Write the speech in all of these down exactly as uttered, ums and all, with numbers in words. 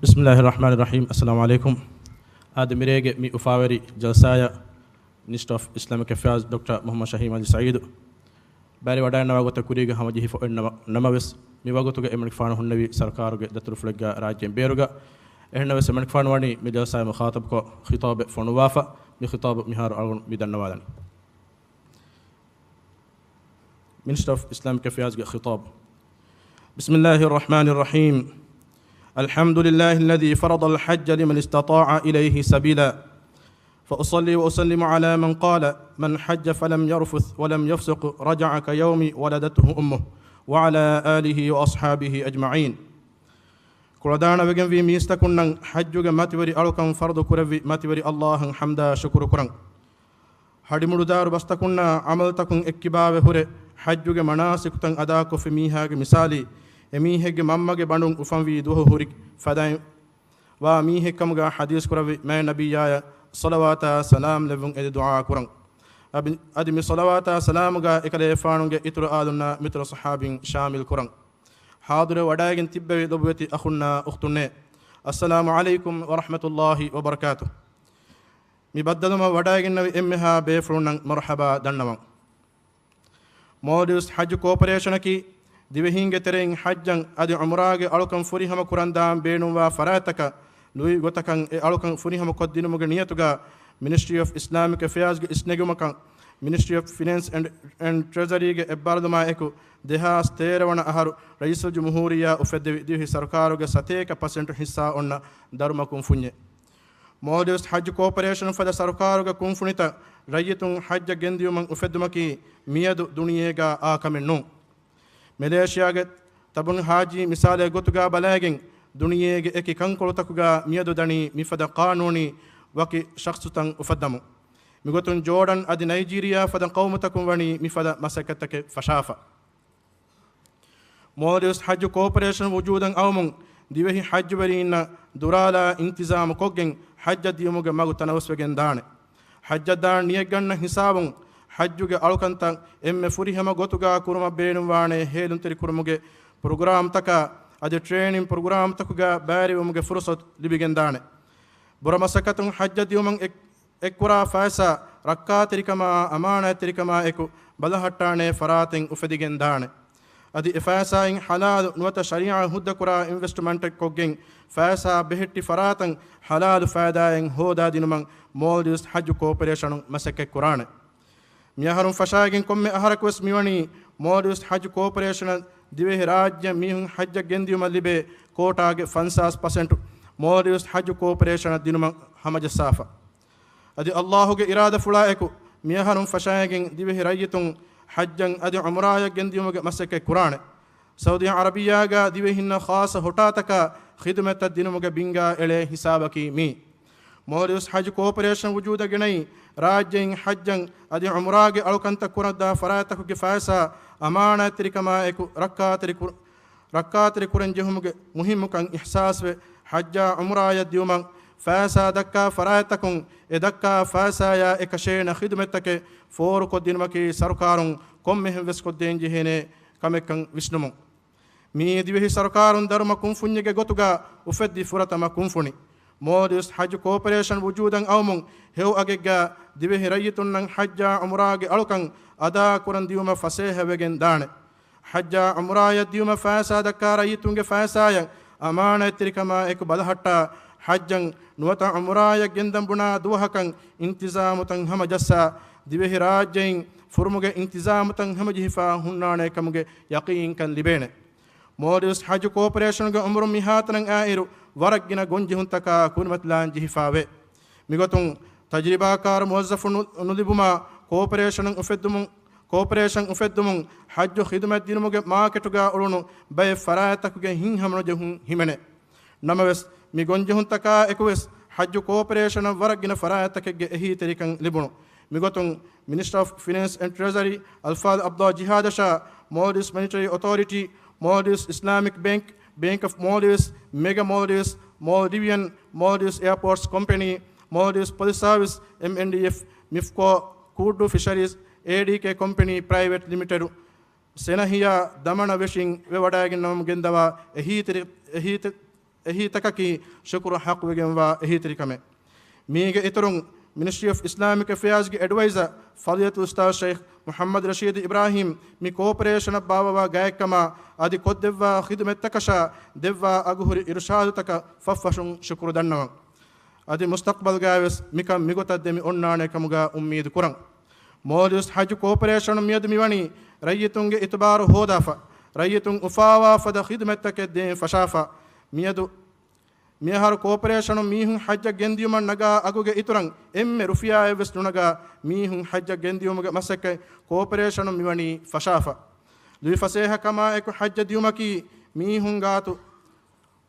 ބިސްމިއްލާހި ރަޙްމާނި ރަޙީމް. އައްސަލާމު ޢަލައިކުމް. އާދެ، މިރޭގެ މި އުފާވެރި ޖަލްސާއަށް މިނިސްޓަރ އޮފް އިސްލާމިކް އެފެއާޒް ޑޮކްޓަރ މުޙައްމަދު ޝަހީމް އަލީ ސަޢީދު ބައިވެރިވަޑައިގަންނަވާ ގޮތަށް ކުރީގަ ހަމަޖެހިފަ އޮތް ނަމަ، ނަމަވެސް، މި ވަގުތުގަ އެމަނިކުފާނު ހުންނެވީ ސަރުކާރުގެ ދަތުރުފުޅެއްގަ ރާއްޖޭން ބޭރުގަ. އެހެންނަމަވެސް، އެމަނިކުފާނު ވަނީ މި ޖަލްސާއިން މުޚާޠަބުކޮށް ޚިޠާބެއް ފޮނުއްވާފަ. މި ޚިޠާބު މިހާރު އަޅުގަނޑު މި ދަންނަވާލަނީ. މިނިސްޓަރ އޮފް އިސްލާމިކް އެފެއާޒްގެ ޚިޠާބު. بسم الله الرحمن الرحيم. الحمد لله الذي فرض الحج لمن استطاع إليه سبيلا. فأصلي وأسلم على من قال: من حج فلم يرفث ولم يفسق رجع كيوم ولدته أمه، وعلى آله وأصحابه أجمعين. ކުޅަދާނަވެގެންވީ މީސްތަކުންނަށް ޙައްޖުގެ މަތިވެރި އަޅުކަން ފަރުޟު ކުރެއްވި މަތިވެރި ﷲ އަށް ޙަމްދާ ޝުކުރު ކުރަން. ހަޑިމުޑުދާރު ބަސްތަކުންނާ ޢަމަލުތަކުން އެއްކިބާވެ ހުރެ، ޙައްޖުގެ މަނާސިކުތައް އަދާކޮށްފި މީހާގެ މިސާލީ، އެމީހެއްގެ މަންމަގެ ބަނޑުން އުފަންވީ ދުވަހު ހުރި ފަދައިން ވާ މީހެއްކަމުގަ ޙަދީޘް ކުރެއްވި މާތް ނަބިއްޔާޔަށް ޞަލަވާތާ ސަލާމް ލެއްވުން އެދި ދުޢާ ކުރަން. އަދި، އަދި މި ޞަލަވާތާ ސަލާމުގަ އެކަލޭފާނުގެ އިތުރު އާލުންނާ މިތުރު ޞަޙާބީން ޝާމިލް ކުރަން. ޙާޟިރުވެ ވަޑައިގެން ތިއްބެވި ލޮބުވެތި އަޚުންނާ އުޚްތުންނޭ، އައްސަލާމު ޢަލައިކުމް ވަރަޙްމަތުﷲ ވަބަރަކާތު. މި ބައްދަލުވުމަށް ވަޑައިގެންނެވި އެންމެހާ ބޭފުޅުންނަށް މަރުޙަބާ ދަންނަވަން. މޯލްޑިވްސް ޙައްޖު ކޯޕަރޭޝަނަކީ ދިވެހީންގެ ތެރެއިން ޙައްޖަށް އަދި ޢުމްރާގެ އަޅުކަން ފުރިހަމަ ކުރަން ދާން ބޭނުންވާ ފަރާތްތަކަށް ލުއި ގޮތަކަށް އެ އަޅުކަން ފުރިހަމަ ކޮށްދިނުމުގެ ނިޔަތުގަ މިނިސްޓްރީ އޮފް އިސްލާމިކް އެފެއާޒްގެ އިސްނެގުމަކަށް މިނިސްޓްރީ އޮފް ފިނޭންސް އެންޑް، އެންޑް ޓްރެޒަރީގެ އެއްބާރުލުމާ އެކު ދެހާސް ތޭރަ ވަނަ އަހަރު ރައީސުލްޖުމްހޫރިއްޔާ އުފެއްދެވި ދިވެހި ސަރުކާރުގެ ސަތޭކަ ޕަސެންޓު ހިއްސާ އޮންނަ ދަރުމަ ކުންފުންޏެއް. މޯލްޑިވްސް ޙައްޖު ކޯޕަރޭޝަން ފަދަ ސަރުކާރުގެ ކުންފުނިތައް ރައްޔިތުން ޙައްޖަށް ގެންދިޔުމަށް އުފެއްދުމަކީ މިއަދު ދުނިޔޭގަ އާ ކަމެއް ނޫން. މެލޭޝިޔާގެ ތަބުން ޙާޖީ މިސާލެއް ގޮތުގަ ބަލައިގެން، ދުނިޔޭގެ އެކި ކަންކޮޅުތަކުގަ މިއަދު ދަނީ މިފަދަ ޤާނޫނީ ވަކި ޝަޚްޞުތައް އުފައްދަމުން. މިގޮތުން ޖޯޑަން އަދި ނައިޖީރިޔާ ފަދަ ޤައުމުތަކުން ވަނީ މިފަދަ މަސައްކަތްތަކެއް ފަށާފަ. މޯލްޑިވްސް ޙައްޖު ކޯޕަރޭޝަން ވުޖޫދަށް އައުމުން ދިވެހި ޙައްޖުވެރީންނަށް ދުރާލާ އިންތިޒާމު ކޮށްގެން ޙައްޖަށް ދިޔުމުގެ މަގު ތަނަވަސްވެގެން ދާނެ. ޙައްޖަށް ދާން ނިޔަތްގަންނަ ހިސާބުން ޙައްޖުގެ އަޅުކަންތައް އެންމެ ފުރިހަމަ ގޮތުގަ ކުރުމަށް ބޭނުންވާނެ ހޭލުންތެރިކުރުމުގެ ޕްރޮގްރާމްތަކާ އަދި ޓްރޭނިން ޕްރޮގްރާމްތަކުގަ ބައިވެރިވުމުގެ ފުރުޞަތު ލިބިގެންދާނެ. ބުރަ މަސައްކަތުން ޙައްޖަށް ދިޔުމަށް އެ އެއްކުރާ ފައިސާ ރައްކާތެރިކަމާ، އަމާނާތްތެރިކަމާ އެކު ބަލަހައްޓާނެ ފަރާތެއް އުފެދިގެން ދާނެ. އަދި އެ ފައިސާއިން ޙަލާލު ނުވަތަ ޝަރީޢާ ހުއްދަކުރާ އިންވެސްޓްމަންޓެއް ކޮށްގެން، ފައިސާ ބެހެއްޓި ފަރާތަށް ޙަލާލު ފައިދާއެއް ހޯދާދިނުމަށް މޯލްޑިވްސް ޙައްޖު ކޯޕަރޭޝަނުން މަސައްކަތްކުރާނެ. މިއަހަރުން ފަށާގެން ކޮންމެ އަހަރަކުވެސް މިވަނީ މޯލްޑިވްސް ޙައްޖު ކޯޕަރޭޝަނަށް ދިވެހިރާއްޖެ މީހުން ޙައްޖަށް ގެންދިޔުމަށް ލިބޭ ކޯޓާގެ ފަންސާސް ޕަސެންޓު މޯލްޑިވްސް ޙައްޖު ކޯޕަރޭޝަނަށް ދިނުމަށް ހަމަޖައްސާފަ. އަދި ﷲގެ އިރާދަފުޅާ އެކު، މިއަހަރުން ފަށާގެން ދިވެހި ރައްޔިތުން ޙައްޖަށް އަދި ޢުމްރާޔަށް ގެންދިޔުމުގެ މަސައްކަތް ކުރާނެ. ސައުދީ ޢަރަބިއްޔާގަ ދިވެހިންނަށް ޚާއްޞަ ހުއްޓާތަކާ ޚިދުމަތްތައް ދިނުމުގެ ބިންގާ އެޅޭ ހިސާބަކީ މީ. މޯލްޑިވްސް ޙައްޖު ކޯޕަރޭޝަން ވުޖޫދަށް ގެނައީ، ރާއްޖެއިން ޙައްޖަށް އަދި ޢުމްރާގެ އަޅުކަންތައް ކުރަންދާ ފަރާތްތަކުގެ ފައިސާ އަމާނާތްތެރިކަމާ އެކު ރައްކާތެރި ކުރ-، ރައްކާތެރި ކުރަން ޖެހުމުގެ މުހިއްމުކަން އިޙްސާސްވެ، ޙައްޖާ ޢުމްރާޔަށް ދިޔުމަށް ފައިސާ ދައްކާ ފަރާތްތަކުން އެ ދައްކާ ފައިސާޔާ އެކަށޭނަ ޚިދުމަތްތަކެއް ފޯރުކޮށްދިނުމަކީ ސަރުކާރުން ކޮންމެހެން ވެސް ކޮށްދޭންޖެހޭނެ ކަމެއްކަން ވިސްނުމުން. މިއީ ދިވެހި ސަރުކާރުން ދަރުމަ ކުންފުންޏެއްގެ ގޮތުގަ އުފެއްދި ފުރަތަމަ ކުންފުނި. މޯލްޑިވްސް ޙައްޖު ކޯޕަރޭޝަން ވުޖޫދަށް އައުމުން ހެޔޮ އަގެއްގަ ދިވެހި ރައްޔިތުންނަށް ޙައްޖާ ޢުމްރާގެ އަޅުކަން އަދާކުރަން ދިޔުމަށް ފަސޭހަވެގެން ދާނެ. ޙައްޖާ ޢުމްރާޔަށް ދިޔުމަށް ފައިސާ ދައްކާ ރައްޔިތުންގެ ފައިސާޔަށް އަމާނާތްތެރިކަމާ އެކު ބަލަހައްޓާ، ޙައްޖަށް ނުވަތަ ޢުމްރާޔަށް ގެންދަން ބުނާ ދުވަހަކަށް އިންތިޒާމުތައް ހަމަޖައްސާ، ދިވެހިރާއްޖެއިން ފުރުމުގެ އިންތިޒާމުތައް ހަމަޖެހިފާ ހުންނާނެ ކަމުގެ ޔަޤީންކަން ލިބޭނެ. މޯލްޑިވްސް ޙައްޖު ކޯޕަރޭޝަނުގެ އުމުރުން މިހާތަނަށް އާއިރު ވަރަށް ގިނަ ގޮންޖެހުންތަކާ ކުރިމަތިލާން ޖެހިފާވޭ. މިގޮތުން ތަޖްރިބާކާރު މުވައްޒަފުން ނު-، ނުލިބުމާ ކޯޕަރޭޝަނުން އުފެއްދުމުން، ކޯޕަރޭޝަން އުފެއްދުމުން ޙައްޖު ޚިދުމަތް ދިނުމުގެ މާކެޓުގަ އުޅުނު ބައެއް ފަރާތްތަކުގެ ހިތްހަމަނުޖެހުން ހިމެނޭ. ނަމަވެސް، މި ގޮންޖެހުންތަކާ އެކުވެސް ޙައްޖު ކޯޕަރޭޝަނަށް ވަރަށް ގިނަ ފަރާތްތަކެއްގެ އެހީތެރިކަން ލިބުނު. މިގޮތުން މިނިސްޓަރ އޮފް ފިނޭންސް އެންޑް ޓްރެޒަރީ އަލްފާޟް ޢަބްދުﷲ ޖިހާދަށާ މޯލްޑިވްސް މަނިޓަރީ އޮތޯރިޓީ، މޯލްޑިވްސް އިސްލާމިކް ބޭންކް، ބޭންކް އޮފް މޯލްޑިވްސް، މެގަ މޯލްޑިވްސް، މޯލްޑިވިއަން، މޯލްޑިވްސް އެއާޕޯޓްސް ކޮމްޕެނީ، މޯލްޑިވްސް ޕޮލިސް ސާވިސް، އެމްއެންޑީއެފް، މިފްކޯ، ކޫއްޑޫ ފިޝަރީޒް، އޭޑީކޭ ކޮމްޕެނީ ޕްރައިވެޓް ލިމިޓެޑު، ސެނަހިޔާ ދަމަނަ ވެށިން ވެވަޑައިގެންނަވަމުން ގެންދަވާ އެހީތެރި-، އެހީތެ-، އެހީތަކަކީ ޝުކުރު ޙައްޤުވެގެންވާ އެހީތެރިކަމެއް. މީގެ އިތުރުން، މިނިސްޓްރީ އޮފް އިސްލާމިކް އެފެއާޒްގެ އެޑްވައިޒަރ ފަޟީލަތުލް އުސްތާޛް ޝައިޚް މުޙައްމަދު ރަޝީދު އިބްރާހީމް މި ކޯޕަރޭޝަނަށް ބާއްވަވާ ގާތްކަމާ އަދި ކޮށްދެއްވާ ޚިދުމަތްތަކަށާ ދެއްވާ އަގުހުރި އިރުޝާދުތަކަށް ފަށްފަށުން ޝުކުރު ދަންނަވަން. އަދި މުސްތަޤްބަލްގައިވެސް މިކަން މިގޮތަށް ދެމި އޮންނާނެ ކަމުގަ އުއްމީދު ކުރަން. މޯލްޑިވްސް ޙައްޖު ކޯޕަރޭޝަނުން މިއަދު މިވަނީ ރައްޔިތުންގެ އިތުބާރު ހޯދާފަ، ރައްޔިތުން އުފާވާ ފަދަ ޚިދުމަތްތަކެއް ދޭން ފަށާފަ. މިއަދު މިއަހަރު ކޯޕަރޭޝަނުން މީހުން ޙައްޖަށް ގެންދިޔުމަށް ނަގާ އަގުގެ އިތުރަށް އެންމެ ރުފިޔާއެއްވެސް ނުނަގާ، މީހުން ޙައްޖަށް ގެންދިޔުމުގެ މަސައްކަތް ކޯޕަރޭޝަނުން މިވަނީ ފަށާފަ. ލުއިފަސޭހަކަމާއެކު ޙައްޖަށް ދިޔުމަކީ މީހުން ގާތު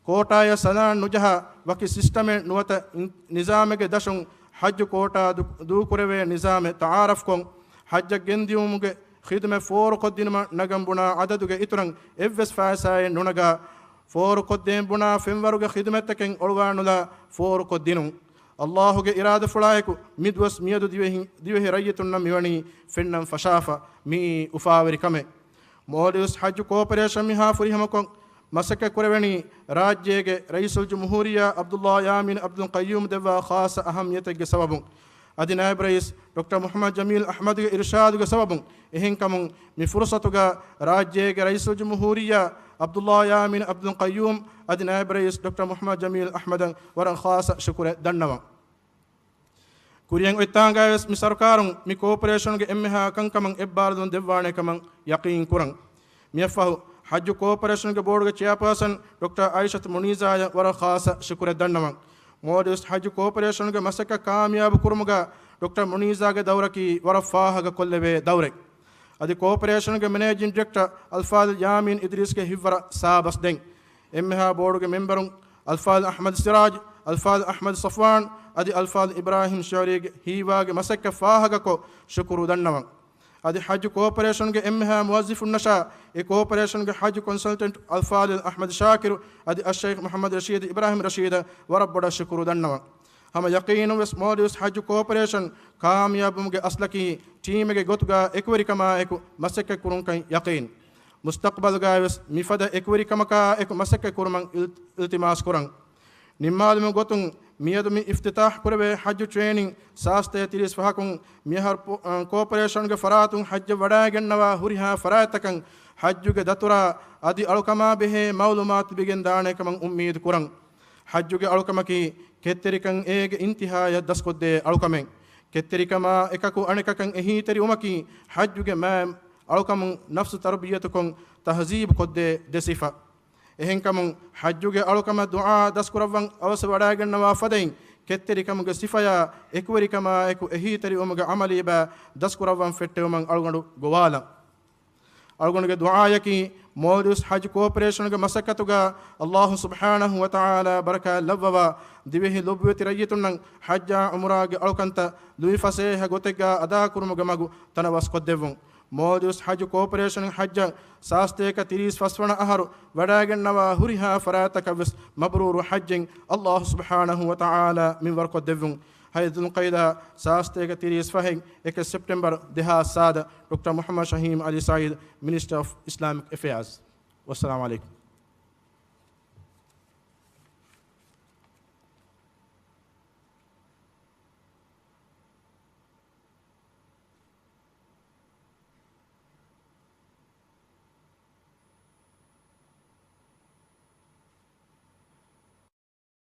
ކޯޓާއަށް ސަލާން ނުޖަހާ، ވަކި ސިސްޓަމެއް ނުވަތަ ނިޒާމެއްގެ ދަށުން ޙައްޖު ކޯޓާ ދު-، ދޫކުރެވޭ ނިޒާމެއް ތަޢާރަފްކޮށް، ޙައްޖަށް ގެންދިޔުމުގެ ޚިދުމަތް ފޯރުކޮށްދިނުމަށް ނަގަން ބުނާ ޢަދަދުގެ އިތުރަށް އެއްވެސް ފައިސާއެއް ނުނަގާ، ފޯރުކޮށްދޭން ބުނާ ފެންވަރުގެ ޚިދުމަތްތަކެއް އޮޅުވާނުލާ ފޯރުކޮށްދިނުން. އައްލާހުގެ އިރާދަފުޅާއެކު މިދުވަސް މިއަދު ދިވެހި، ދިވެހި ރައްޔިތުންނަށް މިވަނީ ފެންނަން ފަށާފަ. މިއީ އުފާވެރި ކަމެއް. މޯލްޑިވްސް ޙައްޖު ކޯޕަރޭޝަން މިހާ ފުރިހަމަކޮށް މަސައްކަތް ކުރެވެނީ، ރާއްޖޭގެ ރައީސުލްޖުމްހޫރިއްޔާ ޢަބްދުﷲ ޔާމީން ޢަބްދުލް ޤައްޔޫމް ދެއްވާ ޚާއްޞަ އަހައްމިއްޔަތެއްގެ ސަބަބުން. އަދި ނާއިބު ރައީސް ޑޮކްޓަރ މުޙައްމަދު ޖަމީލް އަޙްމަދުގެ އިރުޝާދުގެ ސަބަބުން. އެހެންކަމުން، މި ފުރުޞަތުގަ ރާއްޖޭގެ ރައީސުލްޖުމްހޫރިއްޔާ ޢަބްދުﷲ ޔާމީން ޢަބްދުލް ޤައްޔޫމް އަދި ނާއިބު ރައީސް ޑޮކްޓަރ މުޙައްމަދު ޖަމީލް އަޙްމަދަށް ވަރަށް ޚާއްޞަ ޝުކުރެއް ދަންނަވަން. ކުރިއަށް އޮތްތާނގައިވެސް މި ސަރުކާރުން މި ކޯޕަރޭޝަނުގެ އެންމެހާ ކަންކަމަށް އެއްބާރުލުން ދެއްވާނެ ކަމަށް ޔަޤީން ކުރަން. މިއަށްފަހު، ޙައްޖު ކޯޕަރޭޝަނުގެ ބޯޑުގެ ޗެއާޕާސަން ޑޮކްޓަރ އައިޝަތު މުނީޒާއަށް ވަރަށް ޚާއްޞަ ޝުކުރެއް ދަންނަވަން. މޯލްޑިވްސް ޙައްޖު ކޯޕަރޭޝަނުގެ މަސައްކަތް ކާމިޔާބު ކުރުމުގަ ޑޮކްޓަރ މުނީޒާގެ ދައުރަކީ ވަރަށް ފާހަގަކޮށްލެވޭ ދައުރެއް. އަދި ކޯޕަރޭޝަނުގެ މެނޭޖިން ޑިރެކްޓަރ އަލްފާޟިލް ޔާމީން އިދްރީސްގެ ހިތްވަރަށް ސާބަސް ދެން، އެންމެހާ ބޯޑުގެ މެމްބަރުން އަލްފާޟިލް އަޙްމަދު ސިރާޖް، އަލްފާޟިލް އަޙްމަދު ޞަފްވާން އަދި އަލްފާޟިލް އިބްރާހީމް ޝިޢުރީގެ ހީވާގި މަސައްކަތް ފާހަގަކޮށް ޝުކުރު ދަންނަވަން. އަދި ޙައްޖު ކޯޕަރޭޝަނުގެ އެންމެހާ މުވައްޒިފުންނަށާ، އެ ކޯޕަރޭޝަނުގެ ޙައްޖު ކޮންސަލްޓެންޓް އަލްފާޟިލް އަޙްމަދު ޝާކިރު އަދި އައްޝައިޚް މުޙައްމަދު ރަޝީދު އިބްރާހީމް ރަޝީދަށް ވަރަށް ބޮޑަށް ޝުކުރު ދަންނަވަން. ހަމަ ޔަޤީނުން ވެސް މޯލްޑިވްސް ޙައްޖު ކޯޕަރޭޝަން ކާމިޔާބުވުމުގެ އަސްލަކީ ޓީމެއްގެ ގޮތުގަ އެކުވެރިކަމާއެކު މަސައްކަތް ކުރުންކަން ޔަޤީން. މުސްތަޤްބަލުގައިވެސް މިފަދަ އެކުވެރިކަމަކާއެކު މަސައްކަތް ކުރުމަށް އިލް-، އިލްތިމާސް ކުރަން. ނިންމާލުމުގެ ގޮތުން މިއަދު މި އިފްތިތާޙް ކުރެވޭ ޙައްޖު ޓްރޭނިން ސާސްތޭކަ ތިރީސް ފަހަކުން މިއަހަރު ޕޯ-، އަ، ކޯޕަރޭޝަންގެ ފަރާތުން ޙައްޖަށް ވަޑައިގަންނަވާ ހުރިހާ ފަރާތްތަކަށް ޙައްޖުގެ ދަތުރާ އަދި އަޅުކަމާ ބެހޭ މަޢުލޫމާތު ލިބިގެން ދާނެ ކަމަށް އުއްމީދު ކުރަން. ޙައްޖުގެ އަޅުކަމަކީ ކެތްތެރިކަން އޭގެ އިންތިހާޔަށް ދަސްކޮށްދޭ އަޅުކަމެއް. ކެތްތެރިކަމާ އެކަކު އަނެކަކަށް އެހީތެރިވުމަކީ ޙައްޖުގެ މާތް އަޅުކަމުން ނަފްސު ތަރުބިޔަތުކޮށް ތަހްޒީބު ކޮށްދޭ ދެ ސިފަ. އެހެންކަމުން ޙައްޖުގެ އަޅުކަމަށް ދުޢާ ދަސްކުރައްވަން އަވަސް ވަޑައިގަންނަވާ ފަދައިން، ކެތްތެރިކަމުގެ ސިފަޔާ އެކުވެރިކަމާއެކު އެހީތެރިވުމުގެ ޢަމަލީ ބައި ދަސްކުރައްވަން ފެއްޓެވުމަށް އަޅުގަނޑު ގޮވާލަން. އަޅުގަނޑުގެ ދުޢާޔަކީ، މޯލްޑިވްސް ޙައްޖު ކޯޕަރޭޝަނުގެ މަސައްކަތުގަ އައްލާހު ސުބްޙާނަހު ވަތަޢާލާ ބަރަކާތް ލައްވަވާ، ދިވެހި ލޮބުވެތި ރައްޔިތުންނަށް ޙައްޖާ ޢުމްރާގެ އަޅުކަންތައް ލުއިފަސޭހަ ގޮތެއްގަ އަދާކުރުމުގެ މަގު ތަނަވަސްކޮށްދެއްވުން. މޯލްޑިވްސް ޙައްޖު ކޯޕަރޭޝަން ޙައްޖަށް ސާސްތޭކަ ތިރީސް ފަސްވަނަ އަހަރު ވަޑައިގަންނަވާ ހުރިހާ ފަރާތްތަކަށްވެސް މަބްރޫރު ޙައްޖެއް އައްލާހު ސުބްޙާނަހު ވަތަޢާލާ މިންވަރުކޮށްދެއްވުން. ހަތް ޛުލްޤައިދާ ސާސްތޭކަ ތިރީސް ފަހެއް އެކެއް ސެޕްޓެމްބަރު ދެހާސް ސާދަ، ޑޮކްޓަރ މުޙައްމަދު ޝަހީމް ޢަލީ ސަޢީދު، މިނިސްޓަރ އޮފް އިސްލާމިކް އެފެއާޒް. ވައްސަލާމު ޢަލައިކުމް.